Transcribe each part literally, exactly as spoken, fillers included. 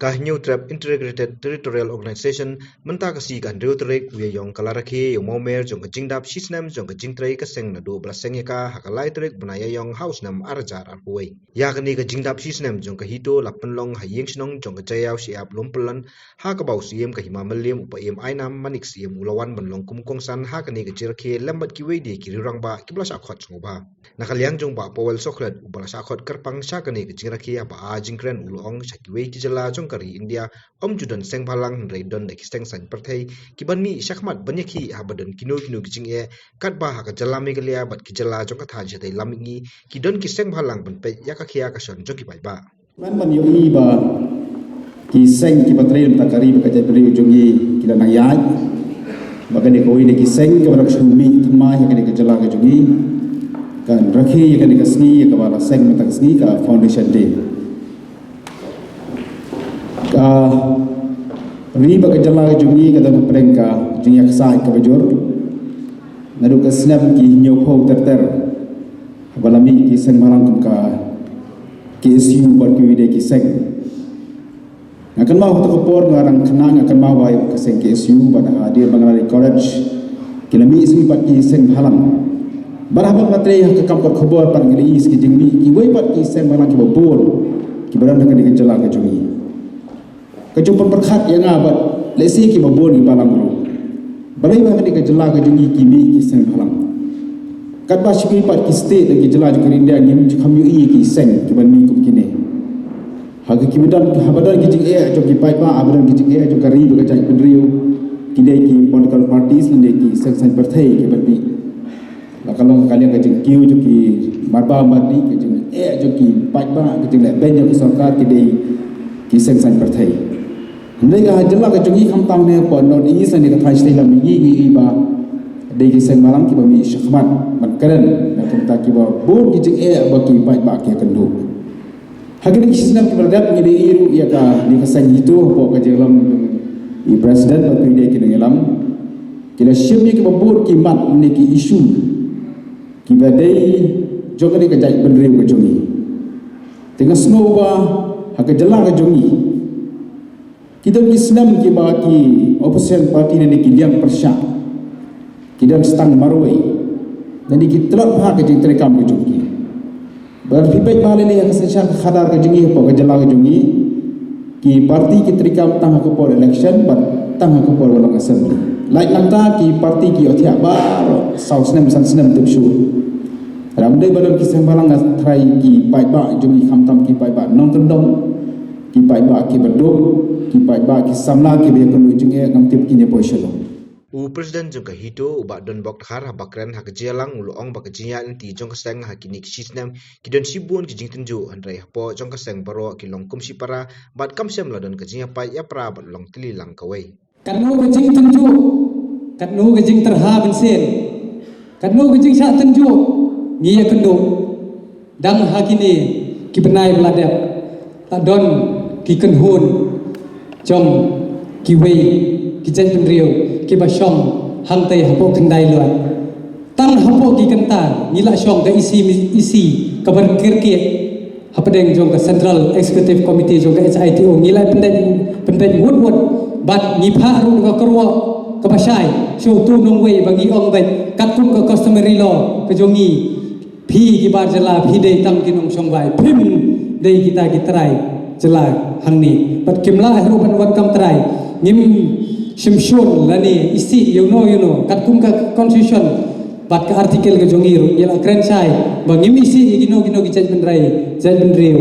Ka Hynñiewtrep Integrated Territorial Organization mynta ka sngi ka hynriew tarik u Ïaïong ka la rakhe ïa u mawmer jong ka jingdap shisnem jong ka jingtrei ka seng naduh ba la seng ïa ka ha ka lai tarik u bnai Ïaïong ha u snem ar hajar arphew wei. Ïa kane ka jingdap shisnem jong ka HITO la pynlong ha ïing shnong jong ka Jaiaw Shyiap Lumpyllon, ha kaba u Syiem ka Hima Mylliem u Bah Aiñam Manik Syiem u la wan ban long kum u kongsan ha kane ka jingrakhe lem bad kiwei de ki rangbah kiba la shah khot sngewbha. Na ka liang jong Bah Powell Sohkhlet uba la shah khot kyrpang sha kane ka jingrakhe haba ai jingkren u la ong sha kiwei ki jylla jong ka ri India ym ju don seng bhalang hynrei don da ki seng saiñ pyrthei kiban mih shakhmat ban ïakhih haba don kino kino ki jingeh, katba ha ka jylla Meghalaya bad ki jylla jong ka thaiñ shatei lam mihngi ki don ki seng bhalang ban peit ïa ka khia ka shon jong ki paidbah. Ban ban ïohi ba ki seng kiba trei na ka ri bad ka jaitbynriew jong ngi ki la nang ïaid. Ba kane kawei na ki seng kaba dang shu mih thymmai ha kane ka jylla ka jong ngi. Kan rakhe ïa kane ka sngi ïa kaba la seng mynta ka sngi ka Foundation Day. Ka ri bad ka jylla ka jong ngi ka don hapdeng ka jingïaksaid kaba jur. Naduh ka snem ki hynñiewphew ter ter. Haba la mih ki seng bhalang kum ka KSU bad kiwei de ki seng. Nga kynmaw ha kata ka por nga dang khynnah nga kynmaw ba ïa ka seng KSU bad ha Dear Bangalari College. Ki la mih shuh pat ki seng bhalang. Bad haba nga trei ha ka kam kot khubor pat nga la ïohi ki jingmih kiwei pat ki seng bhalang kiba bun. Kiba don ha kane ka jylla ka jong ngi. Ka jong pynpyrkhat ïa nga bad lehse kiba bun kiba lang ruh. Balei ba ha kane ka jylla ka jong ngi ki mih ki seng bhalang. Katba shuki pat ki state da ki jylla jong ka India ngim ju kham ïohi ki seng kiban mih kum kine. Ha ka kiba don haba don ki jingeh jong ki paidbah haba don ki jingeh jong ka ri bad ka jaitbynriew. Ki dei ki political parties lane ki seng saiñ pyrthei kiban mih. La ka long ka liang ka jingkiew jong ki marba mardi ka jingeh jong ki paidbah ka jingleh beiñ jong ka sorkar ki dei ki seng saiñ pyrthei. Hynrei ka jylla ka jong ngi khamtam ne hapoh North East ne ka thaiñ shatei lam mihngi ngi ïohi ba dei ki seng bhalang kiba mih shakhmat ban kren na kumta kiba bun ki jingeh ba ki paidbah ki kynduh. Ha kine ki snem kiba la dep ngi dei ïa ruh ïa kane ka seng HITO hapoh ka jingïalam i president bad kiwei de ki nongïalam. Ki la shim ïa kiba bun ki mat ne ki issue kiba dei jong kane ka jaitbynriew ka jong ngi. Te nga sngew ba ha ka jylla ka jong ngi ki don ki snem kiba ki opposition party ne ki liang pyrshah ki don stang marwei ne ki tlot ha ka jingtreikam ka jong ki. Ba phi peit ba lei lei ha ka synshar ka khadar ka jong ngi hapoh ka jylla ka jong ngi. Ki party ki treikam tang ha ka por election bad tang ha ka por ba long assembly. Lait nangta ki party ki ïohthiah baroh saw snem san snem tip shuh. Ram dei ba don ki seng bhalang nga tharai ki paidbah jong ngi khamtam ki paidbah nongkyndong. Ki paidbah kiba duk, ki paidbah ki samla kiba ïakynduh jingeh ngam tip kine poi shalong. U President jong ka HITO u Bah Donbok Dkhar haba kren ha ka jingïalang u la ong ba ka jingïaid lynti jong ka seng ha kine ki shisnem ki don shibun ki jingtynjuh hynrei hapoh jong ka seng baroh ki long kum shipara bad kam shym la don ka jingïapait ïapra bad long tylli lang kawei. Katno ka jingtynjuh, katno ka jingtyrha mynsiem, katno ka jingshah tynjuh ngi ïakynduh. Dang ha kine ki bnai ba la dep la don ki kynhun jong kiwei ki jaitbynriew kiba shong hangtei hapoh Khyndai Luid. Tang hapoh ki kynta ngi la shong ka EC, EC kaba kyrkieh hapdeng jong ka Central Executive Committee jong ka HITO ngi la pyndep, pyndep wut wut bad ngi phah ruh ka kyrwoh kaba shai sha uto u nongwei ba ngi ong beit katkum ka customary law ka jong ngi. Phi ki bar jylla phi dei tang ki nongshong bai phim dei kita ki trai jylla hangne. Bad kim lah ruh ban wan kam trai ngim shim shun lane isih ïa uno ïa uno katkum ka constitution bad ka article ka jong ngi ruh ïa la kren shai ba ngim isih ïa kino kino ki jaitbynriew, jaitbynriew.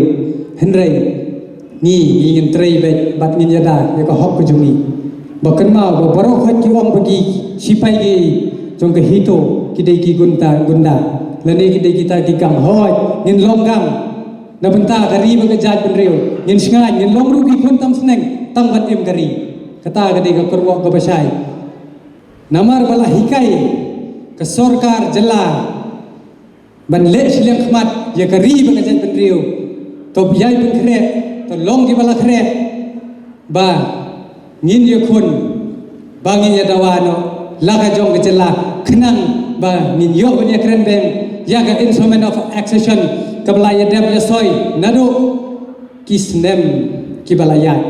Hynrei ngi, ngi ngin trei beit bad ngin ïada ïa ka hok ka jong ngi. Ba kynmaw ba baroh khoit ki ong ba ki sipai ki jong ka HITO ki dei ki gunda, gunda lane ki dei kita ki gang. Hooid ngin long gang na bynta ka ri bad ka jaitbynriew. Ngin shngaiñ ngin long ruh ki khun tam sneng tang ban im ka ri. Kata ka dei ka kyrwoh kaba shai. Namar ba la hikai ka sorkar jylla ban leh shiliang khmat ïa ka ri bad ka jaitbynriew. To ïai pynkhreh, to long kiba la khreh ba ngin ïakhun ba ngin ïadawa noh la ka jong ka jylla khnang ba ngin ïoh ban ïakren beng ïa ka Instrument of Accession kaba la ïadep ïasoi naduh ki snem kiba la ïaid.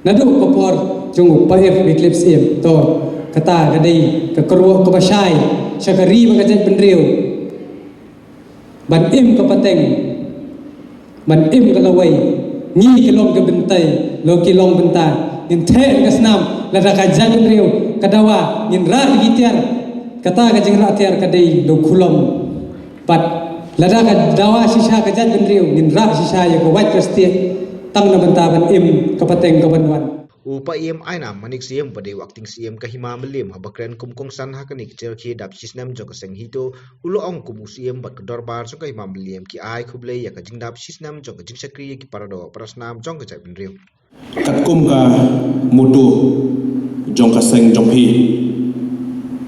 Naduh ka por jong u Bah Ïew Wycliffe Syiem, to kata ka dei ka kyrwoh kaba shai sha ka ri bad ka jaitbynriew ban im ka pateng, ban im ka lawei. Ngi ki long ka bynta, lo ki long bynta. Ngin theh ka snam, lada ka jaitbynriew ka dawa, ngin rah ki tiar. Kata ka jingrah tiar ka dei lo khulom. Bad lada ka dawa shisha ka jaitbynriew, ngin rah shisha ïa ka wait ka stieh, tang na bynta ban im ka pateng ka ban wan. U Paiem Ainam Manik Syiem, ba dei u Acting Syiem ka Hima Mylliem, haba kren kum kongsan ha kane ka jingrakhe dap shisnem jong ka seng HITO, u la ong kum u Syiem bad ka dorbar jong ka Hima Mylliem ki ai khublei ïa ka jingdap shisnem jong ka jingshakri ïa ki paradoh parasnam jong ka jaitbynriew. Katkum ka motto jong ka seng jong phi,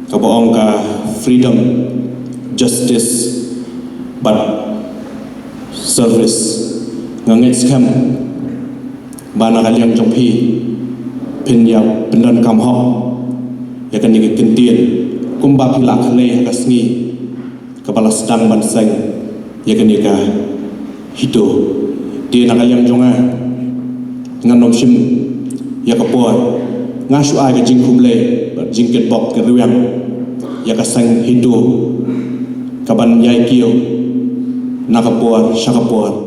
kaba ong ka freedom, justice bad service, nga ngeit skhem ba na ka liang jong phi phin ïa pyndonkam hok ïa kane ka kyntien, kumba phi la khlei ha ka sngi kaba la sdang ban seng ïa kane ka HITO. Te na ka liang jong nga, ngan ym shim ïa ka por, nga shu ai ka jingkhublei bad jingkitbok kyrwiang ïa ka seng HITO kaban ïai kiew na ka por sha ka por.